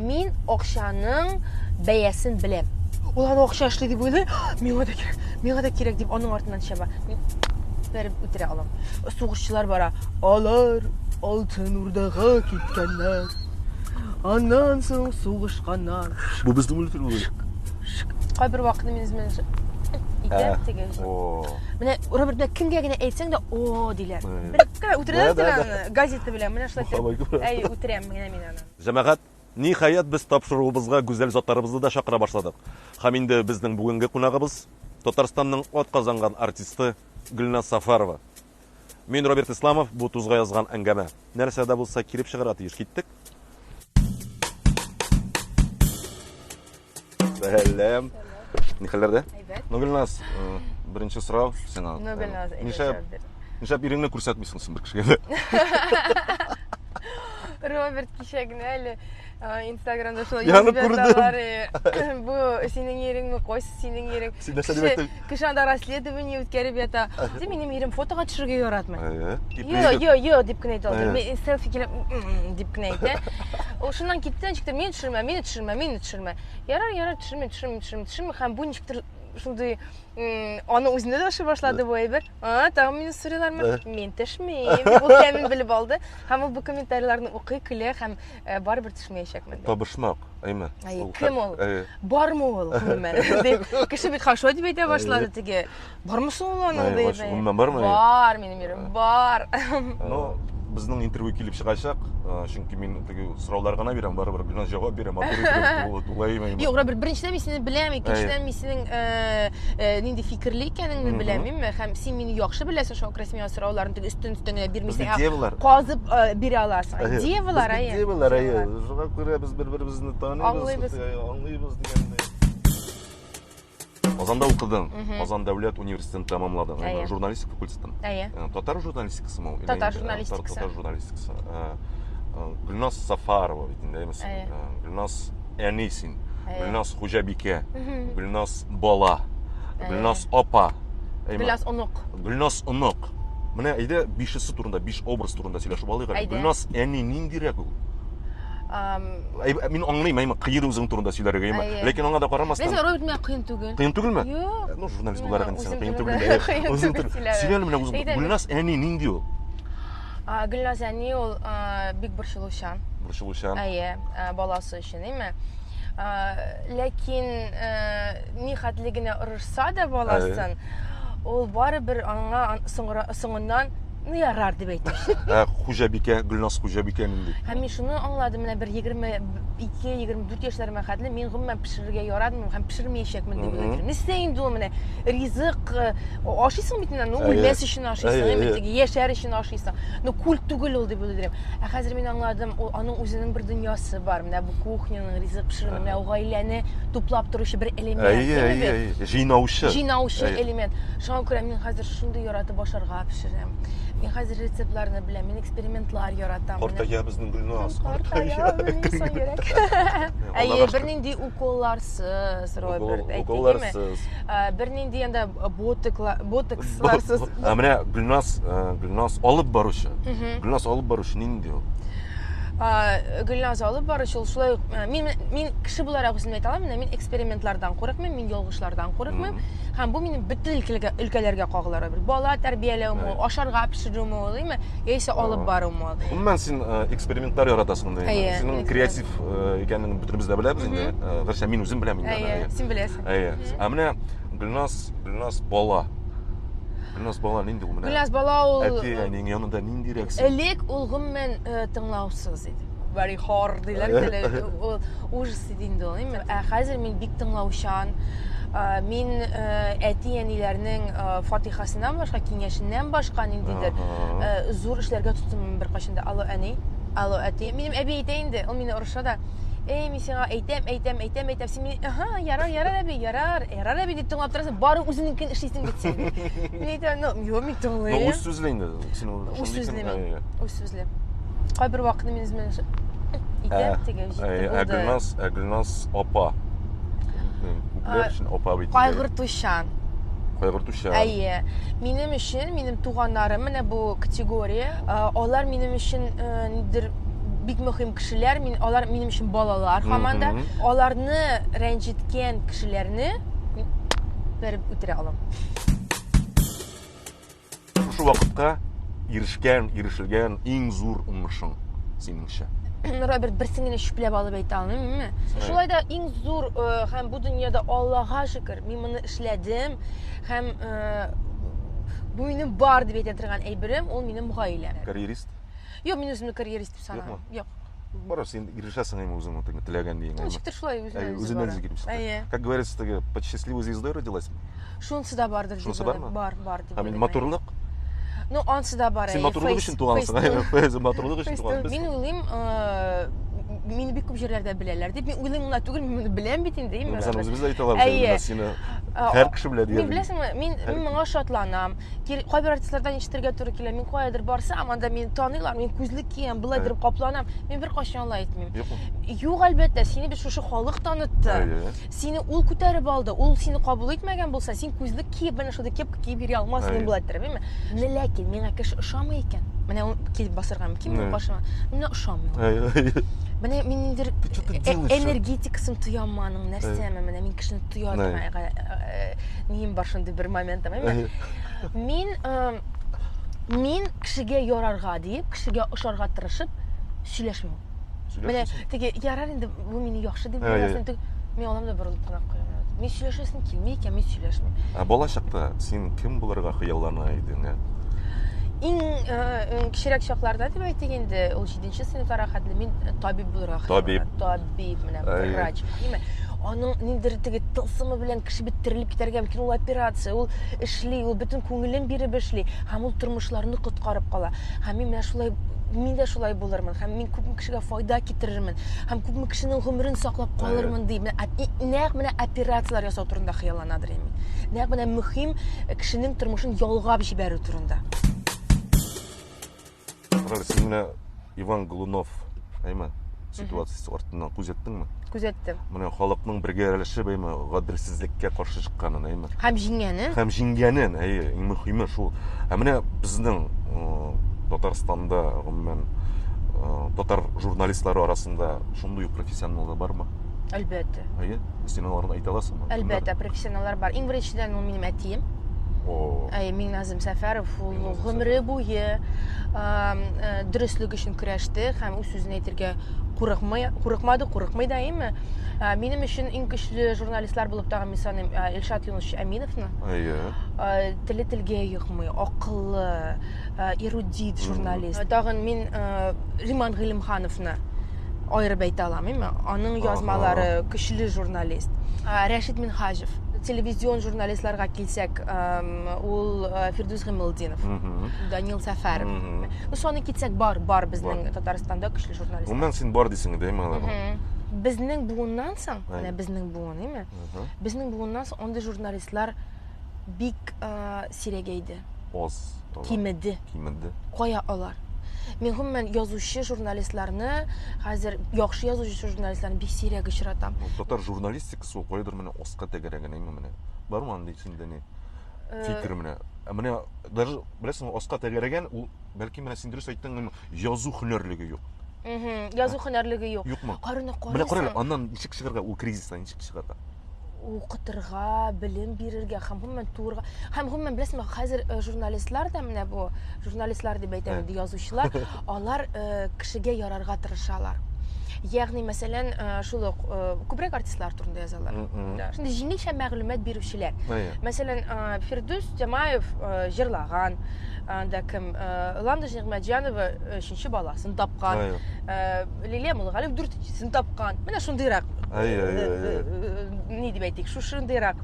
Мин акчаның бәясен беләм. Ул аны акча эшли дип уйлый, миңа да кирәк, миңа да кирәк дип аның артыннан чаба. Мин бәреп үтерә алам. Сугышчылар бара. Алар Алтын Урдага киткәннәр. Аннан соң сугышканнар. Бу безнең мультфильм түгел. Кайбер вакытны мин үземә итәм теге. Менә Роберт, менә кемгә генә әйтсәң дә, о диләр. Бер кенә үтерәләр аны газета белән. Менә шулай итеп. Әй, үтерәм менә мин аны. Җәмәгать, ниһаять без тапшыруыбызга гүзәл затларыбызны да чакыра башладык. Һәм инде безнең бүгенге кунагыбыз, Татарстанның атказанган артисты Гөлназ Сафарова. Мин Роберт Исламов, бу тузга язган әңгәмә. Нәрсә дә булса килеп чыгарга тиеш. Киттек. Сәлам. Ни хәлләрдә? Әйбәт. Ну, Гөлназ, э, беренче сорау сиңа. Ну, Гөлназ, әйдә, Нишләп, җавап бир. нишләп иреңне күрсәтмисең син бер кешегә дә? Роберт кичә генә әле э, Инстаграмда шулай Янып язып күрдем. яталар. э, Бу синең иреңме, кайсы синең ирең? Син нәрсә дип Кеше, әйттең? кеше анда расследование үткәреп ята. Ди, минем ирем фотога төшергә яратмый. Э, Йо, йо, йо дип кенә әйтә алды. Э. Мин селфи килеп, «М-м-м» дип кенә әйтә. Ул шуннан китте, ничектер мине төшермә, мине төшермә, мине төшермә. Ярар, ярар, төшермим, төшермим, төшермим, төшермим. Һәм бу ничектер шундый аны үзенә дә ошый башлады бу әйбер. А, тагын мине сорыйлармы? Э. Мин төшмим. Дип ул тәмен белеп алды. Һәм ул бу комментарийларны укый, көлә һәм э, барыбер төшмәячәкмен. ди. Табышмак, әйме? Әйе, Ул кем ул? Әйе. Бармы ул гомумән? Дип, кеше бит шулай дип әйтә башлады теге. Бармы соң ул аның Әйе, дип. вообще, гомумән бармы? Бар минем ирем, бар. Ну, безнең интервью килеп чыгачак, э, чөнки мин теге сораулар гына бирәм, барыбер Гөлназ җавап бирә, матур итеп, тулы, тулаем. әйме. Юк, Роберт, беренчедән мин сине беләм, икенчедән мин синең э, э, нинди фикерле икәнеңне беләм, мин һәм син мине яхшы беләсең, шуңа күрә син миңа сорауларны теге өстен өстен генә Без бирмисең, бит ә девалар. казып э, бирә аласың. Әйе. Девалар, Без бит әйе. Девалар, әйе. Шуңа күрә без бер-беребезне таныйбыз, Аңлыйбыз. э, аңлыйбыз дигәндәй. Казанда укыдың. Казан дәүләт университетын тәмамладың. Әйе. Журналистика факультетын. Әйе. Э, Татар журналистикасымы ул? Или Татар инде, э, журналистикасы. Татар журналистикасы. Э, э, Гөлназ Сафарова бит инде, әйеме син? Әйе. Э, Гөлназ әни син. Әйе. Гөлназ хуҗабикә. Гөлназ бала. Әйе. Гөлназ апа. Әйеме? Гөлназ онык. Гөлназ онык. Менә әйдә бишесе турында, биш образ турында сөйләшеп алыйк әле. Әйдә. Гөлназ әни ниндирәк ул? Ам, Әй, Мин аңлыйм, әйме, кыен үзең турында сөйләргә, әйме. Әйе. Ләкин аңа да карамастан. Беләсең, Роберт, миңа кыен түгел. Кыен түгелме? Юк. Ну, журналист буларак инде сиңа Үзем кыен турында түгел. кыен Үзең түгел түгел. сөйләве. Сөйлә әле менә үзең. Әйдә, Гөлназ әни нинди ул? А, Гөлназ әни ул а, бик борчылучан. Борчылучан. Әйе, а, баласы өчен, әйме? А, Ләкин э, ни хәтле генә орышса да баласын, ул барыбер аңа соңыннан ну ярар дип әйтүче. Ә хуҗабикә, Гөлназ хуҗабикә нинди? Һәм мин шуны аңладым, менә бер 22-24 яшьләремә хәтле мин гомумән пешерергә яратмыйм һәм пешермәячәкмен дип уйлый идем. Нәрсә инде ул менә ризык э, ашыйсың бит инде, ну Әйе. үлмәс өчен ашыйсың, Әйе, әйе, әйе. теге яшәр өчен ашыйсың. Ну культ түгел ул дип уйлый идем. Ә хәзер мин аңладым, ул аның үзенең бер дөньясы бар. Менә бу кухняның ризык пешерү, менә ул гаиләне туплап торучы бер элемент. Әйе, әйеме әйе, бит? әйе. Җыйнаучы. Җыйнаучы Әйе. элемент. Шуңа күрә мин хәзер шундый яратып ашарга пешерәм. Мин хәзер рецептларны беләм, мин экспериментлар яратам. Менә Картая безнең Гөлназ. Картая, белмисең йөрәк. Әйе, Аллага шөкер. бернинди уколларсыз, Роберт, әйтик, Уколларсыз. Бернинди анда ботоксларсыз. Ә менә Гөлназ, э, Гөлназ алып баручы. Гөлназ алып баручы нинди ул? А, Гөлназ алып баручы ул шулай ук э, мин мин кеше буларак үземне әйтә алам, менә мин экспериментлардан курыкмыйм, мин ялгышлардан курыкмыйм. Һәм бу минем бөтен өлкәләргә, өлкәләргә кагыла, Роберт. Бала тәрбияләүме ул, Әйе. ашарга пешерүме ул, әйеме? Яисә алып барумы ул. Гомумән син э, экспериментлар яратасың инде. Әйе, Синең эксперимент. креатив э, икәнен бөтенебез дә беләбез инде. Э, Гәрчә мин үзем беләм инде. аны, Әйе, әйе. син беләсең. Әйе. Ә менә Гөлназ, Гөлназ бала. Гөлназ бала нинди ул менә? Гөлназ бала ул Әти әниең янында ниндирәк син? Элек ул гомумән э, тыңлаусыз иде. Very hard диләр бит әле. Ул ужас иде инде ул, әйеме? Ә хәзер мин бик тыңлаучан. Э, Мин э, әти-әниләрнең э, фатихасыннан башка, киңәшеннән башка ниндидер Ага. э, зур эшләргә тотынмыйм беркайчан да. Алло, әни, алло, әти. Минем әби әйтә инде, ул мине орыша да. Эй, мин сиңа әйтәм, әйтәм, әйтәм, әйтәм. Син мине, аһа, ярар, ярар әби, ярар, ярар әби дип тыңлап торасың. Бары үзеңнекен эшлисең бит син. Мин әйтәм, ну, юк, мин Ну, тыңлыйм. үз сүзле инде. Син ул Үз шундый сүзле икән. мин. Әйе. Үз сүзле. Кайбер вакытны мин үземә итәм, теге җитте Әйе, ә булды. Гөлназ, ә Гөлназ апа. Күпләр А, өчен апа бит. инде. Кайгыртучан. Кайгыртучан. Әйе. Минем өчен, минем туганнарым, менә бу категория, э, алар минем өчен э, нидер бик мөһим кешеләр, мин алар минем өчен балалар һаман да. Аларны рәнҗеткән кешеләрне мин бәреп үтерә алам. Шушы вакытка ирешкән, ирешелгән иң зур уңышың синеңчә? Роберт, берсен генә чүпләп алып әйтә алмыйм, Шулай да иң зур э, һәм бу дөньяда Аллага шөкер, мин моны эшләдем һәм э, бу минем бар дип әйтә торган әйберем, ул минем гаиләм. Карьерист? Юк, мин үземне карьерист дип санамыйм. Юк. Барыбер син ирешәсең инде үзеңнең теге теләгән дигән. Ничектер шулай үзеннән үзе. Үзеннән үзе килеп чыкты. Как говорится, теге под счастливой звездой родилась. Шунысы да бардыр. Шунысы бармы? Бар, бар дип. Ә мин матурлык? Ну, ансы да бар. Син матурлык өчен тугансың. Матурлык өчен туган. Мин уйлыйм, мине бик күп җирләрдә беләләр дип. Мин уйлыйм гына түгел, мин моны беләм бит инде. Без аны үзебез дә әйтә алабыз. Сине һәр кеше белә диярлек. Мин беләсеңме, мин моңа шатланам. Кайбер артистлардан ишетергә туры килә. Мин каядыр барсам, анда мине таныйлар, мин күзлек киям, болай торып капланам. Мин беркайчан алай әйтмим. Юкмы? Юк, әлбәттә, сине бит шушы халык танытты. Сине ул күтәреп алды. Ул сине кабул итмәгән булса, син күзлек киеп, менә шундый кепка киеп йөри алмас идең болай торып, әйме? Ләкин миңа кеше ошамый икән. Менә ул килеп басырга мөмкин минем каршыма. Менә ошамый. Менә мин ниндидер энергетикасын тоям аның, нәрсәме, менә мин кешене тоя торган нием бар шундый бер моментым, әйме? Мин мин кешегә ярарга диеп, кешегә ошарга тырышып сөйләшмим. Менә теге ярар инде бу мине яхшы дип уйласын, теге мин алам да борылып кына куям. Мин сөйләшәсем килми икән, мин сөйләшмим. Ә бала чакта син кем булырга хыяллана идең, ә? Иң кечерәк чакларда дип әйтик инде, ул 7 сыйныфларга хәтле мин табиб булырга хыяллана. Табиб. Табиб, менә врач. Аның ниндидер теге тылсымы белән кеше бит терелеп китәргә мөмкин. Ул операция, ул эшли, ул бөтен күңелен биреп эшли һәм ул тормышларны коткарып кала. Һәм мин менә шулай мин дә шулай булырмын һәм мин күпме кешегә файда китерермен һәм күпме кешенең гомерен саклап калырмын дип нәкъ менә операцияләр ясау турында хыялланадыр мин. Нәкъ менә мөһим кешенең тормышын ялгап җибәрү турында. Карале, син менә Иван Голунов, әйме, ситуациясе артыннан күзәттеңме? Күзәттем. Менә халыкның бергәләшеп, әйме, гаделсезлеккә каршы чыкканын, әйме? Һәм җиңгәнен. Һәм җиңгәнен, әйе, иң мөһиме шул. Ә менә безнең Татарстанда, гомумән, татар журналистлары арасында шундый ук профессионаллар бармы? Әлбәттә. Әйе, син аларны әйтә аласыңмы? Әлбәттә, профессионаллар бар. Иң беренчедән ул минем әтием. Әй, Миңназым Сәфәров ул гомере буе дөреслек өчен көрәште һәм үз сүзен әйтергә курыкмый, курыкмады, курыкмый да име. Минем өчен иң көчле журналистлар булып тагын мин саныйм Илшат Юнусович Әминовны. Әйе. Теле телгә йокмый, акыллы, эрудит журналист. Тагын мин Риман Гыйлемхановны аерып әйтә алам, име? Аның язмалары көчле журналист. Рәшит Минһаҗев. Телевизион журналистларга килсәк, ул Фирдүс Гыймалтдинов, Данил Сәфәров. Ну, саный китсәк, бар, бар безнең Татарстанда көчле журналистлар. Гомумән, син бар дисең инде, әйме аларга? Безнең буыннан соң, менә безнең буын, әйме? Безнең буыннан соң андый журналистлар бик сирәгәйде. Аз. Кимеде. Кимеде. Кая алар? Мин гомумән язучы журналистларны, хәзер яхшы язучы журналистларны бик сирәк очратам. Татар журналистикасы ул каядыр менә аска тәгәрәгән, әйме менә. Бармы андый синдә ни? Фикер менә. Ә менә даже беләсеңме, аска тәгәрәгән ул бәлки менә син дөрес әйттең, язу һөнәрлеге юк. Язу һөнәрлеге юк. Юкмы? Карыны карыйсың. Менә кара әле, аннан ничек чыгарга, ул кризистан ничек чыгарга? Укытырга, белем бирергә һәм гомумән туырга. Һәм гомумән беләсеңме, хәзер э, журналистлар да менә бу журналистлар дип әйтәм инде, язучылар, алар э, кешегә ярарга тырышалар. Ягъни, мәсәлән, э, шул ук күбрәк артистлар турында язалар. Шундый җиңелчә мәгълүмат бирүчеләр. Мәсәлән, Фирдүс Тямаев җырлаган, анда кем, Ландыш Нигъмәтҗанова өченче баласын тапкан. Лилия Муллагалиев дүртенчесен тапкан. Менә шундыйрак. Ни дип әйтик, шушындыйрак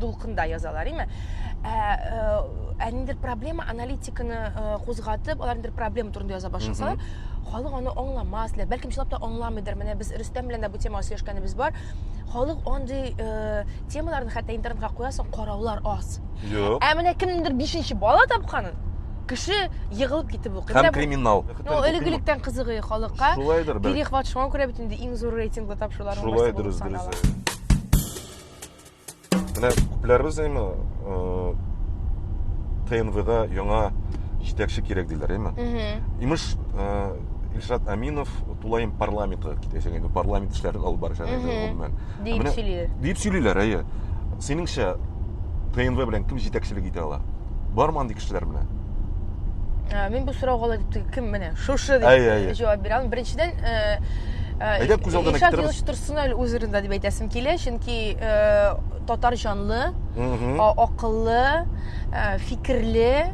дулкында язалар, име? Ә, ә ниндидер проблема аналитиканы кузгатып, алар ниндидер проблема турында яза башласалар, халык аны аңламас, бәлкем чынлап та аңламыйдыр. Менә без Рөстәм белән дә бу темага сөйләшкәнебез бар. Халык андый темаларны хәтта интернетка куясың, караулар аз. Юк. Ә менә кемнеңдер бишенче бала тапканын кеше егылып китеп укый. Һәм криминал. Ну, элек-электән кызыгы халыкка. Шулайдыр, бәлки. Перехват шуңа күрә бит инде иң зур рейтинглы тапшыруларның берсе Шулай дөрес, дөрес. Менә күпләребез әйме, ТНВга яңа җитәкче кирәк диләр, әйме? Имеш, Илшат Аминов тулаем парламентка китәчәк инде, парламент эшләрен алып барачак инде гомумән. Дип сөйлиләр. Дип сөйлиләр, әйе. Синеңчә, ТНВ белән кем җитәкчелек итә ала? Бармы андый кешеләр менә? Мин бу сорауга алай дип кем менә шушы дип җавап бирә алмыйм. Беренчедән, Әйдә күз алдына китерәбез. Илшат торсын әле үз урынында дип әйтәсем килә, чөнки татар җанлы, акыллы, фикерле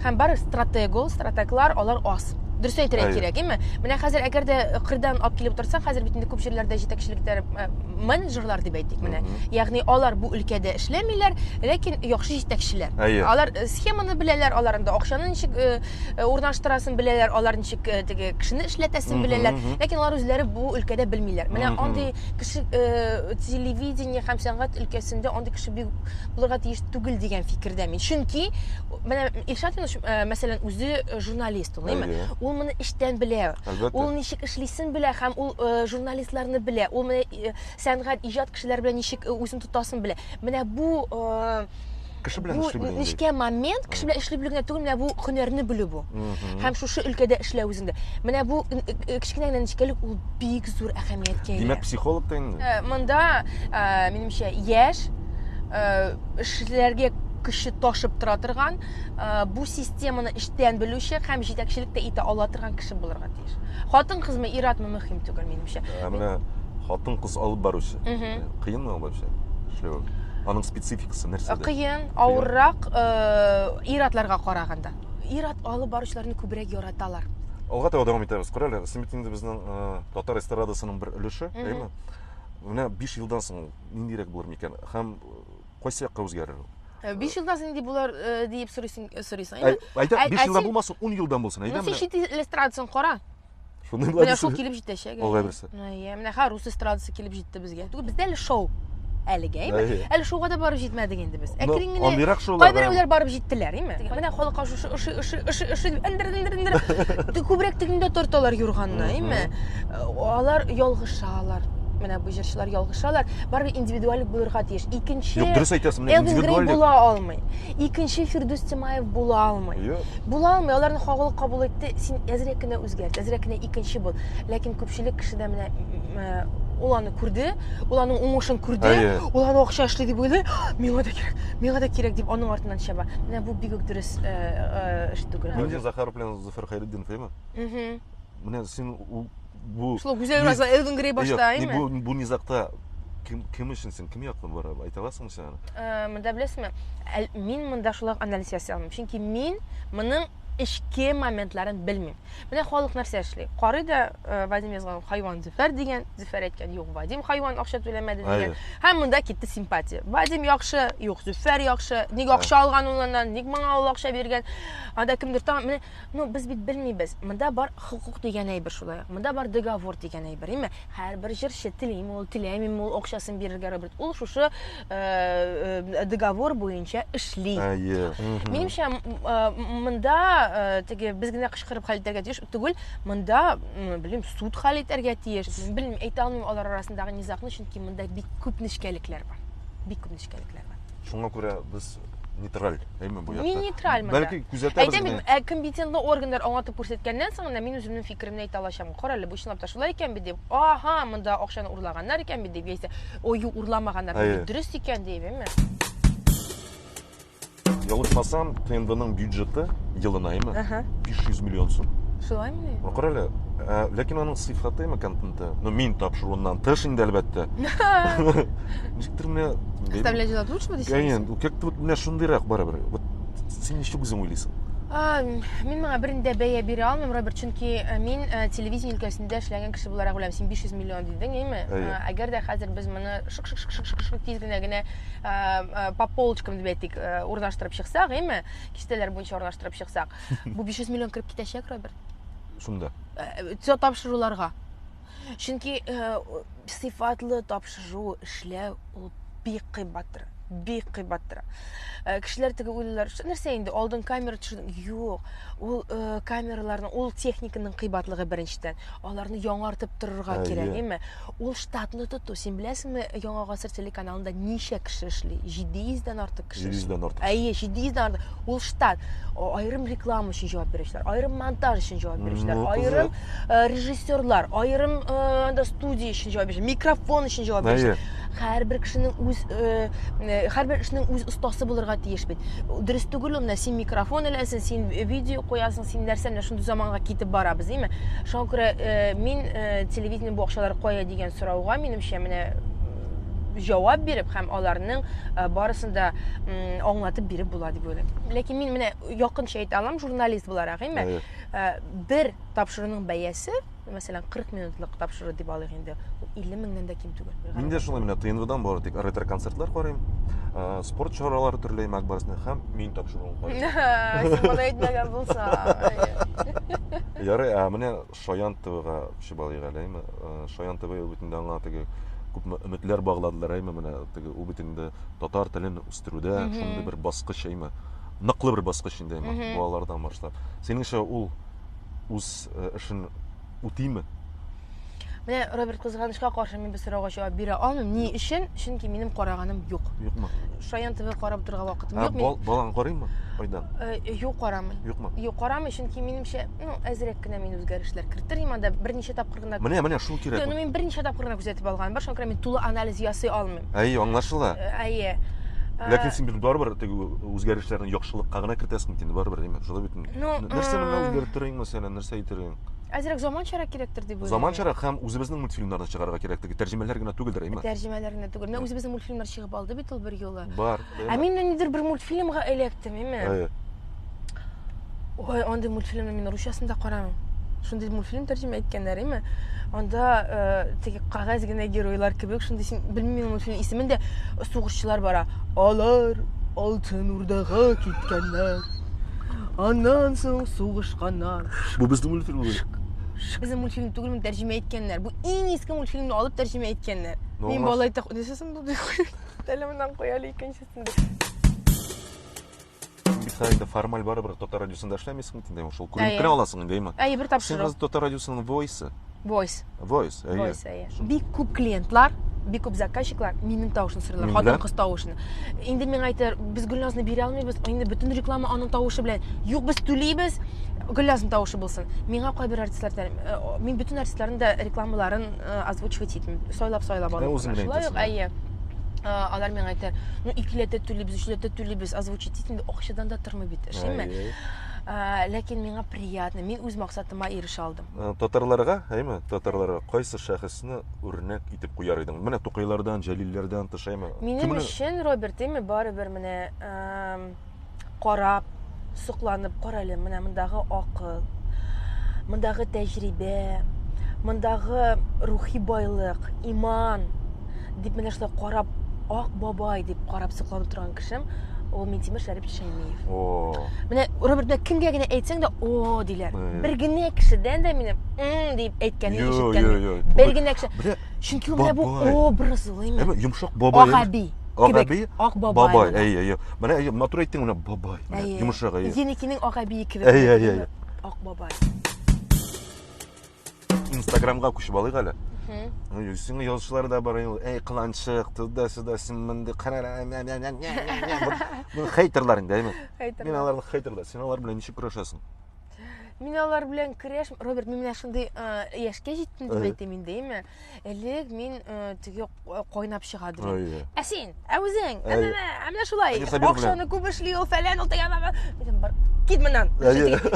һәм бар стратег ул, стратеглар алар аз. Дөрес әйтергә кирәк, әйме? Менә хәзер әгәр дә кырдан алып килеп утырсаң, хәзер бит инде күп җирләрдә җитәкчелекләр менеджерлар дип әйтик менә. Ягъни алар бу өлкәдә эшләмиләр, ләкин яхшы җитәкчеләр. Алар схеманы беләләр, алар инде акчаны ничек урнаштырасын беләләр, алар ничек теге кешене эшләтәсен беләләр, ләкин алар үзләре бу өлкәдә белмиләр. Менә андый кеше телевидение һәм сәнгать өлкәсендә андый кеше бик булырга тиеш түгел дигән фикердә мин. Чөнки менә Илшат Юныс, мәсәлән, үзе журналист ул, әйме? Ул моны эчтән белә. Ул ничек эшлисен белә һәм ул журналистларны белә. Ул менә сәнгать, иҗат кешеләре белән ничек үзен тотасын белә. Менә бу кеше белән эшли белү. Нечкә момент, кеше белән эшли белү генә түгел, менә бу һөнәрне белү бу. Һәм шушы өлкәдә эшләү үзеңдә. Менә бу кечкенә генә нечкәлек ул бик зур әһәмияткә ия. Димәк, психолог та инде. Монда, минемчә, яшь эшләргә көче ташып тора торган, бу системаны эчтән белүче һәм җитәкчелек тә итә ала торган кеше булырга тиеш. Хатын-кызмы, ир-атмы мөһим түгел, минемчә. Ә менә хатын-кыз алып баручы. Кыенмы ул вообще эшләве? Аның спецификасы нәрсәдә? Кыен, авыррак ир-атларга караганда. Ир-ат алып баручыларны күбрәк яраталар. Алга таба дәвам итәбез. Кара әле, син бит инде безнең татар эстрадасының бер өлеше, әйеме? Менә 5 елдан соң ниндирәк булыр микән? Һәм кайсы якка үзгәрер ул? 5 елдан соң нинди булыр диеп сорыйсың, сорыйсың. Әйдә, 5 елдан булмасын, 10 елдан булсын. Әйдә. Ну, син чит ил эстрадасын кара. Шундый була. Менә шул килеп җитәчәк. Алга бирсә. Әйе, менә ха рус эстрадасы килеп җитте безгә. Түгел, бездә әле шоу. Әлегә, әйме? Әле шоуга да барып җитмәдек инде без. Әкрен генә. Андыйрак шоулар. Кайберәүләр барып җиттеләр, әйме? Менә халыкка шушы ошый, ошый, ошый, ошый дип эндер, эндер, эндер. Күбрәк тегендә тарталар юрганны, әйме? Алар ялгышалар. Менә бу җырчылар ялгышалар. Барыбер индивидуальлек булырга тиеш. Икенче Юк, дөрес әйтәсең, менә индивидуальлек була алмый. Икенче Фирдүс Тимаев була алмый. Юк. Була алмый, аларны халык кабул итте. Син әзрәк кенә үзгәрт, әзрәк кенә икенче бул. Ләкин күпчелек кешедә менә ул аны күрде, ул аның уңышын күрде, ул аны акча эшли дип уйлый, миңа да кирәк, миңа да кирәк дип аның артыннан чаба. Менә бу бик үк дөрес эш түгел. Минзил Захаров белән Зөфәр Хәйретдинов, әйеме? Менә син бу Шул Гүзәл Уразова, Элвин Грей башта, әйеме? Бу низагта кем өчен син, кем яклы бара, әйтә аласыңмы син аны? Монда беләсезме, мин монда шулай ук анализ ясый алмыйм, чөнки мин моның эчке моментларын белмим. Менә халык нәрсә эшли? Карый да, Вадим язган хайван Зөфәр дигән, Зөфәр әйткән, юк, Вадим хайван акча түләмәде дигән. Һәм монда китте симпатия. Вадим яхшы, юк, Зөфәр яхшы. Ник акча алган ул аннан, ник моңа ул акча биргән? Анда кемдер тагын, менә, ну, без бит белмибез. Монда бар хокук дигән әйбер шулай. Монда бар договор дигән әйбер, әйме? Һәрбер җырчы телиме ул, теләмиме ул акчасын бирергә, Роберт, ул шушы договор буенча эшли. Әйе. Минемчә, монда теге без генә кычкырып хәл итәргә тиеш түгел, монда, белмим, суд хәл итәргә тиеш. Белмим, әйтә алмыйм алар арасындагы низагны, чөнки монда бик күп нечкәлекләр бар. Бик күп нечкәлекләр бар. Шуңа күрә без нейтраль, әйме бу якта. Мин нейтраль монда. Бәлки күзәтәбез. Әйтәм бит, ә компетентлы органнар аңлатып күрсәткәннән соң гына мин үземнең фикеремне әйтә алачакмын. Кара әле, бу чынлап та шулай икән бит дип. Аһа, монда акчаны урлаганнар икән бит дип, яисә ой, юк, урламаганнар, бу бит дөрес икән дип, әйме? Ялгышмасам, ТНВның бюджеты елына, әйме? 500 миллион сум. Шулаймыни? Кара әле, ләкин аның сыйфаты әйме контенты? Ну, мин тапшыруыннан тыш инде, әлбәттә. Ничектер менә, Заставлять желать лучшего дисең? Конечно, как-то вот менә шундыйрак барыбер. Вот син ничек үзең уйлыйсың? Мин моңа бернинди дә бәя бирә алмыйм, Роберт, чөнки мин телевидение өлкәсендә эшләгән кеше буларак беләм. Син 500 миллион дидең, әйме? Әгәр дә хәзер без моны шык-шык-шык-шык-шык тиз генә генә по полочкам дип әйтик, урнаштырып чыксак, әйме? Киштәләр буенча урнаштырып чыксак, бу 500 миллион кереп китәчәк, Роберт. Шунда. Тапшыруларга. Чөнки сыйфатлы тапшыру эшләү ул бик кыйбат тора. Бик кыйбат тора. Э, кешеләр теге уйлыйлар, нәрсә инде, алдың камера төшердең. Юк, ул э, камераларның, ул техниканың кыйбатлыгы беренчедән. Аларны яңартып торырга кирәк, әйеме? Ул штатны тоту. Син беләсеңме, Яңа гасыр телеканалында ничә кеше эшли? 700 дән артык кеше. 700 дән артык. Әйе, 700 дән артык. Ул штат. Аерым реклама өчен җавап бирүчеләр, аерым монтаж өчен җавап бирүчеләр, аерым э, режиссерлар, аерым э, анда студия өчен җавап бирүчеләр, микрофон өчен җавап бирүчеләр. Һәрбер кешенең үз э, һәрбер эшнең үз остасы булырга тиеш бит. Дөрес түгел ул, менә син микрофон эләсең, син видео куясың, син нәрсә, менә шундый заманга китеп барабыз, димме? Шуңа күрә мин телевидение бу акчалар кая дигән сорауга, минемчә, менә җавап биреп һәм аларның барысын да аңлатып биреп була дип уйлыйм. Ләкин мин менә якынча әйтә алам, журналист буларак, әйме? Бер тапшыруның бәясе, мәсәлән, 40 минутлык тапшыру дип алыйк инде, ул 50 меңнән дә ким түгел. Мин дә шулай менә ТНВдан бары тик ретро-концертлар карыйм, спорт чаралары төрле әймәк барысына һәм мин тапшыруын карыйм. Син моны әйтмәгән булсаң. Ярый, ә менә Шаян ТВга күчеп алыйк әле, әйме? Шаян ТВ ул бит инде аңа теге күпме өметләр багладылар, әйме? Менә теге ул бит инде татар телен үстерүдә шундый бер баскыч, әйме? Ныклы бер баскыч инде, әйме? Балалардан башлап. Синеңчә ул үз эшен үтиме? Менә, Роберт, кызганычка каршы мин бу сорауга җавап бирә алмыйм. Ни өчен? Чөнки минем караганым юк. Юкмы? Шаян ТВ карап торырга вакытым юк. Мин... Балаң карыймы? Айдан? Юк, карамый. Юкмы? Юк, карамый, чөнки минемчә, ну, әзрәк кенә мин үзгәрешләр кертер идем анда берничә тапкыр гына. Менә, менә шул кирәк. Ну, мин берничә тапкыр гына күзәтеп алганым бар, шуңа күрә мин тулы анализ ясый алмыйм. Әйе, аңлашыла. Әйе. Ләкин син бит барыбер теге үзгәрешләрне яхшылыкка гына кертәсең бит инде барыбер, димме? Шулай бит. Ну, нәрсәне менә үзгәртер идең, мәсәлән, нәрсә әйтер идең? Әзрәк заманчарак кирәктер дип уйлыйм. Заманчарак һәм үзебезнең мультфильмнарны чыгарырга кирәк, теге тәрҗемәләр генә түгелдер, әйме? Тәрҗемәләр генә түгел. Менә үзебезнең мультфильмнар чыгып алды бит ул бер юлы. Бар. Ә мин нидер бер мультфильмга эләктем, әйме? Әйе. Ой, андый мультфильмны мин русчасын да карамыйм. Шундый мультфильм тәрҗемә иткәннәр, әйме? Анда э, теге кәгазь генә геройлар кебек, шундый син белмим мультфильм исемен дә, сугышчылар бара. Алар Алтын Урдага киткәннәр. Аннан соң сугышканнар. Бу безнең мультфильм түгел. Безнең мультфильм түгел, моны тәрҗемә иткәннәр. Бу иң иске мультфильмны алып тәрҗемә иткәннәр. Мин бала әйтә, нәрсәсен бу дип. Әле моннан куя әле икенчесен дип. Бит хәзер инде формаль барыбер татар радиосында эшләмисең бит инде, шул күренеп кенә аласың инде, әйме? Әйе, бер тапшыру. Син хәзер татар радиосының voice. Voice. Voice, әйе. Voice, әйе. Бик күп клиентлар, бик күп заказчиклар минем тавышны сорыйлар, хатын-кыз тавышын. Инде миңа әйтәләр, без Гөлназны бирә алмыйбыз, инде бөтен реклама аның тавышы белән. Юк, без түлибез, Гөлназның тавышы булсын. Миңа кайбер артистлар әйтәләр, «Э, мин бөтен артистларның да рекламаларын э, озвучивать итмим, сайлап-сайлап алып. Үзең генә Шулай ук, әйе. Алар миңа әйтәләр, ну икеләтә түлибез, өчләтә түлибез, озвучить ит, инде акчадан да тормый бит эш, әйеме? Ләкин миңа приятно, мин үз максатыма ирешә алдым. Татарларга, әйеме, татарларга кайсы шәхесне үрнәк итеп куяр идең? Менә Тукайлардан, Җәлилләрдән тыш, әйеме? Минем өчен, Роберт, әйеме, барыбер менә карап, сокланып, кара әле, менә мондагы акыл, мондагы тәҗрибә, мондагы рухи байлык, иман дип менә шулай карап, ак бабай дип карап сокланып торган кешем, ул Минтимер Шәрипович Шәймиев. О. Менә Роберт, менә кемгә генә әйтсәң дә, о диләр. Бер генә кешедән дә минем м дип әйткәнен ишеткәнем. Бер генә кеше. Чөнки ул менә бу образ ул, әйме? Йомшак бабай. Ак әби. Ак әби? Ак бабай. Бабай, әйе, әйе. Менә әйе, матур әйттең, менә бабай. Менә йомшак, әйе. Еникинең ак әбие кебек. Әйе, әйе, әйе. Ак бабай. Инстаграмга күчеп алыйк әле. Сиңа язучылар да бар, әй, кыланчык, туда-сюда, син мондый карара, бу хейтерлар инде, әйме? Хейтерлар. Мин аларны хейтерлар. Син алар белән ничек көрәшәсең? Мин алар белән көрәш, Роберт, мин менә шундый яшькә җиттем дип әйтәм инде, әйме? Элек мин теге кайнап чыга дидем. Ә син, ә үзең, ә менә шулай. Акчаны күп эшли ул, фәлән ул теге. Мин бар, кит моннан.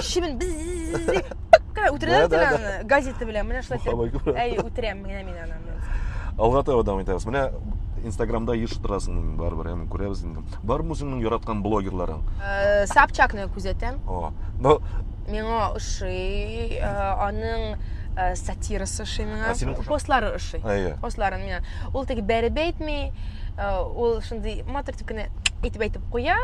Чебен без үтерәм аны газета белән. Менә шулай итеп. Әй, үтерәм менә мин аны. Алга таба дәвам итәбез. Менә Инстаграмда еш утырасың барыбер, әмма күрәбез инде. Бармы үзеңнең яраткан блогерларың? Собчакны күзәтәм. О, но миңа ошый, аның сатирасы ошый миңа. Ә синең Постлары ошый. Әйе. Постларын миңа. Ул теге бәреп әйтми. Ул шундый матур итеп кенә әйтеп әйтеп куя,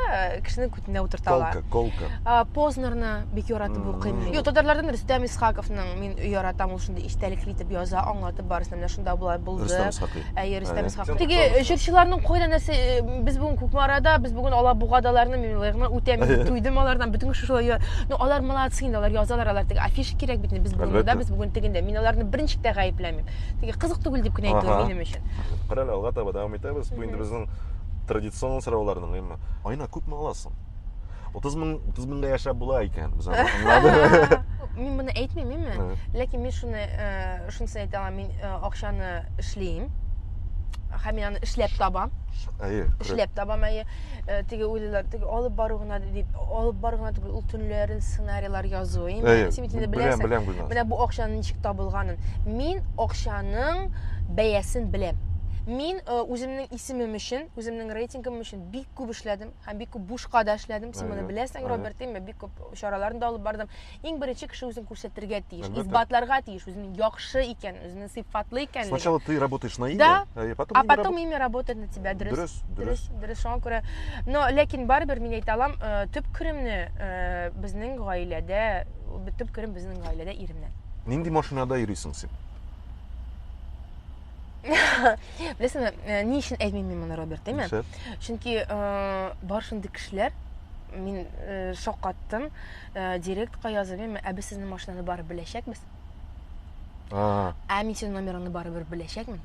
кешенең күтенә утырта ала. Колка, колка. Познерны бик яратып укыйм. Юк, татарлардан Рөстәм Исхаковның мин яратам, ул шундый эчтәлекле итеп яза, аңлатып барысын. Менә шунда болай булды. Рөстәм Исхакый. Әйе, Рөстәм Исхакый. Теге җырчыларның кайда нәрсә, без бүген Кукмарада, без бүген Алабугадаларны мин аларны үтә мин туйдым алардан. Бөтен кеше шулай. Ну, алар молодцы инде, алар язалар, алар теге афиша кирәк бит инде, без бүген монда, без бүген тегендә. Мин аларны берничек тә гаепләмим. Теге кызык түгел дип кенә әйтүем минем өчен. Карале, алга таба дәвам итәбез. Бу инде безнең традицион сорауларның, әйме? Аена күпме аласың? 30 мең, 30 меңгә яшәп була икән, без аны аңладык. Мин моны әйтмим, әйме? Ләкин мин шуны, шунысын әйтә алам, мин акчаны эшлим. Һәм мин аны эшләп табам. Әйе. Эшләп табам, әйе. Теге уйлыйлар, теге алып бару гына дип, алып бару гына түгел, ул төнләрен сценарийлар язу, әйеме? Син бит инде беләсең. Беләм, беләм, Менә бу акчаның ничек табылганын. Мин акчаның бәясен беләм. Мин үземнең исемем өчен, үземнең рейтингым өчен бик күп эшләдем һәм бик күп бушка да эшләдем. Син моны беләсең, Роберт, мин бик күп чараларны да алып бардым. Иң беренче кеше үзен күрсәтергә тиеш, исбатларга тиеш, үзенең яхшы икәнен, үзенең сыйфатлы икәнлеген. Сначала ты работаешь на имя, да, потом, а потом имя работает на тебя. Дөрес, дөрес, дөрес, дөрес. Шуңа күрә, но ләкин барыбер мин әйтә алам, төп керемне безнең гаиләдә, төп керем безнең гаиләдә иремнән. Нинди машинада йөрисең син? Беләсеңме, ни өчен әйтмим мин моны, Роберт, әйме? Чөнки бар шундый кешеләр, мин шаккаттым, директка язып, әйме, ә без сезнең машинаны барып беләчәкбез. Ә мин синең номерыңны барыбер беләчәкмен.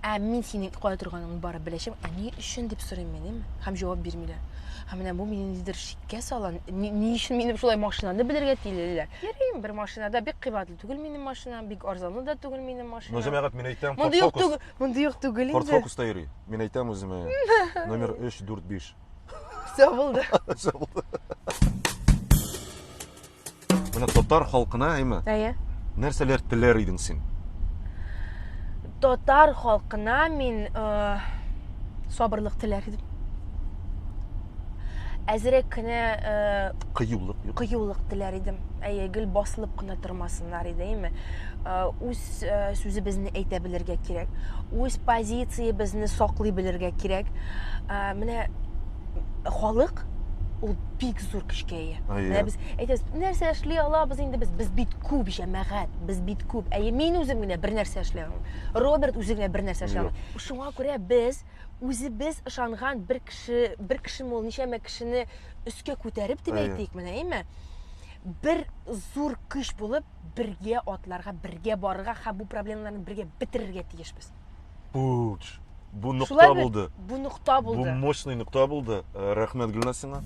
Ә мин синең кая торганыңны барып беләчәкмен. Ә ни өчен дип сорыйм мин, әйме? Һәм җавап бирмиләр. Һәм менә бу мине нидер шиккә сала. Ни өчен минем шулай машинаны белергә телиләр? Йөрим бер машинада, бик кыйбатлы түгел минем машинам, бик арзанлы да түгел минем машинам. Ну, җәмәгать, мин әйтәм, Мондый юк түгел, мондый юк түгел инде. Ford Focus-та йөри. Мин әйтәм үземә. Номер 3, 4, 5. Все булды. Все булды. Менә татар халкына, әйме? Әйе. Нәрсәләр теләр идең син? Татар халкына мин сабырлык теләр идем. Әзрәк кенә кыюлык, юк. Кыюлык теләр идем. Әйе, гел басылып кына тормасыннар иде, әйеме? Үз сүзебезне әйтә белергә кирәк. Үз позициябезне саклый белергә кирәк. Менә халык ул бик зур көчкә ия. Менә без әйтәбез, нәрсә эшли алабыз инде без? Без бит күп җәмәгать, без бит күп. Әйе, мин үзем генә бер нәрсә эшли алмыйм. Роберт үзе генә бер нәрсә эшли алмый. Шуңа күрә без үзебез ышанган бер кеше, бер кешеме ул, ничәмә кешене өскә күтәреп дип әйтик менә, әйеме? Бер зур көч булып бергә атларга, бергә барырга һәм бу проблемаларны бергә бетерергә тиешбез. Пуч. Бу нокта булды. Бу нокта булды. Бу мощный нокта булды. Рәхмәт, Гөлназ, сиңа.